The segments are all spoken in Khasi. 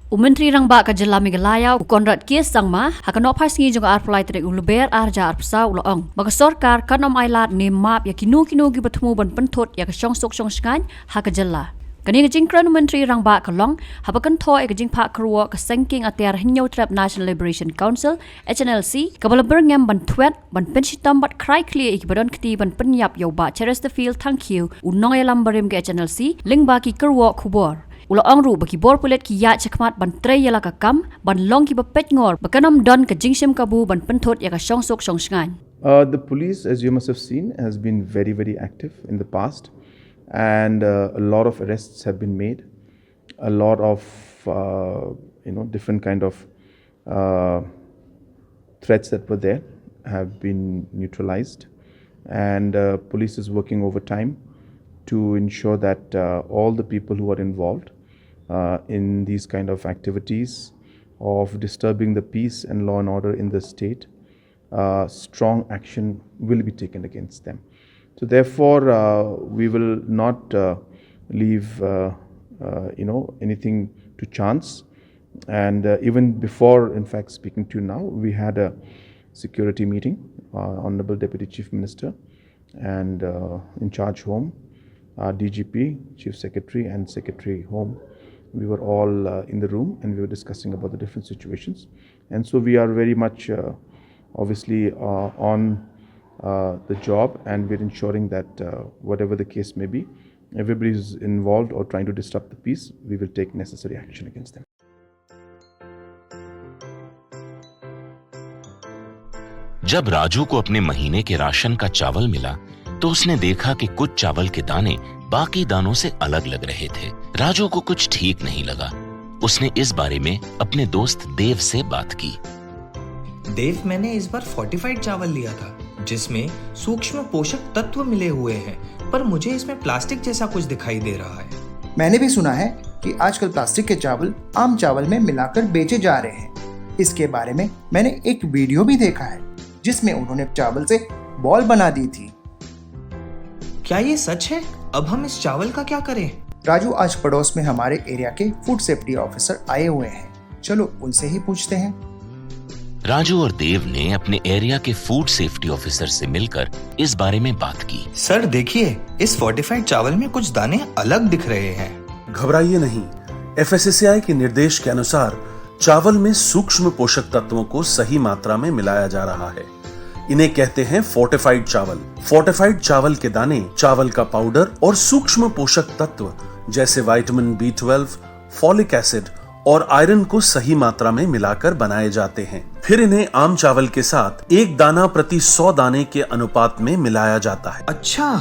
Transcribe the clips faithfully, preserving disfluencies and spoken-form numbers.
U Myntri Rangbah ka Jylla Meghalaya, u Conrad K Sangma, ha ka nohphai sngi jong ka arphew lai tarik u Lber arhajar arphew saw u la ong ba ka sorkar kan ym ailad ne map ïa kino kino kiba thmu ban pynthut ïa ka shongsuk shongshngaiñ ha ka jylla. Kane ka jingkren u Myntri Rangbah ka long haba kynthoh ïa ka jingphah kyrwoh ka Seng Kieng Atiar Hynñiewtrep National Liberation Council, H N L C, kaba la byrngem ban thwet ban pynshitom bad krai khlieh ïa kiba don kti ban pynïap ïa u Bah Cheresterfield Thangkhiew, u nongïalam barim ka H N L C, lyngba ki kyrwoh khubor. U la ong ruh ba ki bor pulit ki ïaid shakhmat ban trei ïa la ka kam, ban long kiba peitngor ba kan ym don ka jingshim kabu ban pynthut ïa ka shongsuk shongshngaiñ. Uh, the police, as you must have seen, has been very, very active in the past, and uh, a lot of arrests have been made. A lot of uh, you know, different kind of uh, threats that were there have been neutralized, and uh, police is working overtime to ensure that uh, all the people who are involved uh, in these kind of activities of disturbing the peace and law and order in the state, uh, strong action will be taken against them. So therefore, uh, we will not uh, leave, uh, uh, you know, anything to chance. And uh, even before, in fact, speaking to you now, we had a security meeting. Uh, Honorable Deputy Chief Minister and uh, in charge Home, uh, D G P, Chief Secretary, and Secretary Home, we were all uh, in the room and we were discussing about the different situations. And so we are very much, uh, obviously, uh, on uh, the job, and we're ensuring that uh, whatever the case may be, everybody who's involved or trying to disrupt the peace, we will take necessary action against them. जब राजू को अपने महीने के राशन का चावल मिला, तो उसने देखा कि कुछ चावल के दाने बाकी दानों से अलग लग रहे थे। राजू को कुछ ठीक नहीं लगा। उसने इस बारे में अपने दोस्त देव से बात की। देव, मैंने इस बार फोर्टिफाइड चावल लिया था, जिसमें सूक्ष्म पोषक तत्व मिले हुए हैं, पर मुझे इसमें प्लास्टिक जैसा कुछ दिखाई दे रहा है। मैंने भी सुना है कि आजकल प्लास्टिक के चावल आम चावल में मिलाकर बेचे जा रहे हैं। इसके बारे में मैंने एक वीडियो भी देखा है, जिसमें उन्होंने चावल से बॉल बना दी थी। क्या ये सच है? अब हम इस चावल का क्या करें? राजू, आज पड़ोस में हमारे एरिया के फूड सेफ्टी ऑफिसर आए हुए हैं, चलो उनसे ही पूछते हैं। राजू और देव ने अपने एरिया के फूड सेफ्टी ऑफिसर से मिलकर इस बारे में बात की। सर, देखिए, इस फोर्टिफाइड चावल में कुछ दाने अलग दिख रहे हैं। घबराइए नहीं, एफएसएसएआई के निर्देश के अनुसार चावल में सूक्ष्म पोषक तत्वों को सही मात्रा में मिलाया जा रहा है। इन्हें कहते हैं फोर्टिफाइड चावल। फोर्टिफाइड चावल के दाने चावल का पाउडर और सूक्ष्म पोषक तत्व जैसे vitamin B twelve, folic acid और आयरन को सही मात्रा में मिलाकर बनाए जाते हैं। फिर इन्हें आम चावल के साथ एक दाना प्रति सौ दाने के अनुपात में मिलाया जाता है। अच्छा,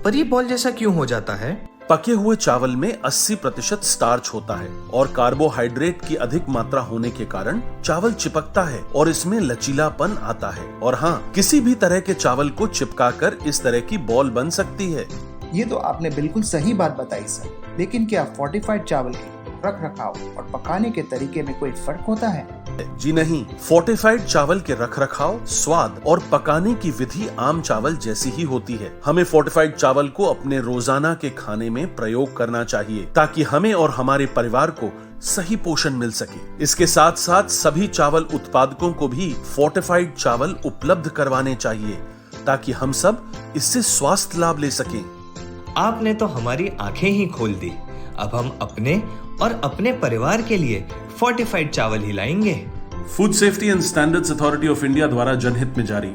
पर ये बॉल जैसा क्यों हो जाता है? पके हुए चावल में अस्सी प्रतिशत स्टार्च होता है और कार्बोहाइड्रेट की अधिक मात्रा होने के कारण चावल चिपकता है और इसमें लचीलापन आता है। और हाँ, किसी भी तरह के चावल को चिपकाकर इस तरह की बॉल बन सकती है। ये तो आपने बिल्कुल सही बात बताई सर, लेकिन क्या फोर्टिफाइड चावल के रख रखाव और पकाने के तरीके में कोई फर्क होता है? जी नहीं, फोर्टिफाइड चावल के रखरखाव, स्वाद और पकाने की विधि आम चावल जैसी ही होती है। हमें फोर्टिफाइड चावल को अपने रोजाना के खाने में प्रयोग करना चाहिए, ताकि हमें और हमारे परिवार को सही पोषण मिल सके। इसके साथ साथ सभी चावल उत्पादकों को भी फोर्टिफाइड चावल उपलब्ध करवाने चाहिए, ताकि हम सब इससे स्वास्थ्य लाभ ले सकें। आपने तो हमारी आंखें ही खोल दी। अब हम अपने और अपने परिवार के लिए फोर्टिफाइड चावल ही लाएंगे। Food Safety and Standards Authority of India द्वारा जनहित में जारी।